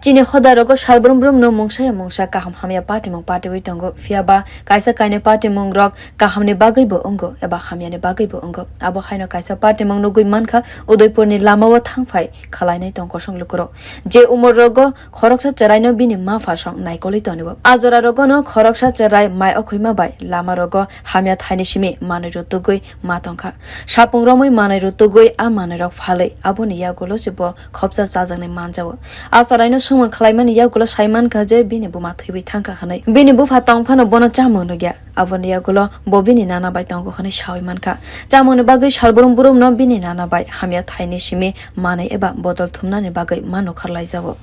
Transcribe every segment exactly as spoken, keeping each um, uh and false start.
Chini hoda rogo salbrum brum no mungsa ya mungsa kaham hamya patimung patiwi tongo, phiya ba kaisa kainwi patimung rok kaham ni bagwi bo wngo eba hamya ni bagwi bo wngo. Abo haino kaisa patimung nugwi mankha Udaipur ni lama o thangphai khwlainai tong kosong lukurok. Je umor rogo khoroksa cherai no bini ma pha song naikolwi toniwo. A jora rogo no khoroksa cherai mai okhwima bai lama rogo hamya thaini simi manwi rutugwi ma tongkha. Sapung romwi manwi rutugwi a manwi rok phalwi aboni yagulo se bo khopsa chajaknai manjao. A chwraino swngmung khlaimani yagulo sai mankha je bini buma thwiwi thangkha hwnwi. Bini bupha tong phano bono chamung rwgya. Aboni yagulo bo bini nana bai tongo hwnwi saui mankha. Chamungni bagwi salbrum brumno bini nana bai hamya thaini simi manwi eba botol thumnani bagwi ma nukharlaijao.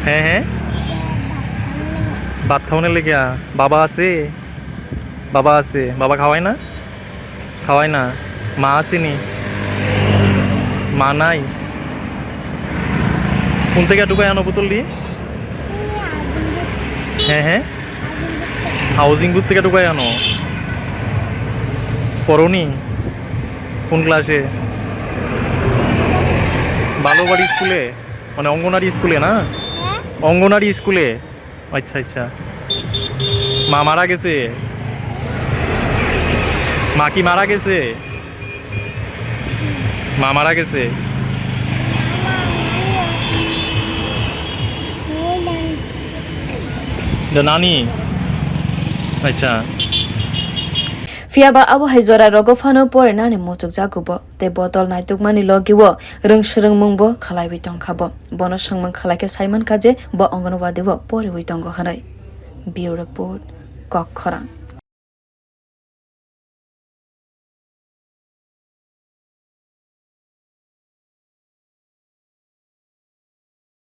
হ্যাঁ, হ্যাঁ। ভাত খাওয়ানোর লেগে? বাবা আছে? বাবা আছে। বাবা খাওয়ায় না? খাওয়ায় না। মা আসেনি? মা নাই? কোন থেকে ঢুকায় আনো বোতল দিয়ে? হ্যাঁ, হ্যাঁ। হাউজিং বোর্ড থেকে ঢুকায় আনো। পড়োনি? কোন ক্লাসে? বালুবাড়ি স্কুলে? মানে অঙ্গনারী স্কুলে না? অঙ্গনারী স্কুলে? আচ্ছা, আচ্ছা। মা মারা গেছে? মা কি মারা গেছে? মা মারা গেছে? The nani? আচ্ছা। Phiya ba abo hai jora rogo phano porinani muchukjago bo, tei botol naitukmani logi o rwng swrwngmung bo khlaiwi tongkha bo. Bono swngmung khlai khe sai mankha je bo Anganwadi o poriwi tongo hwnwi. Bureau Report, Kokkhorang.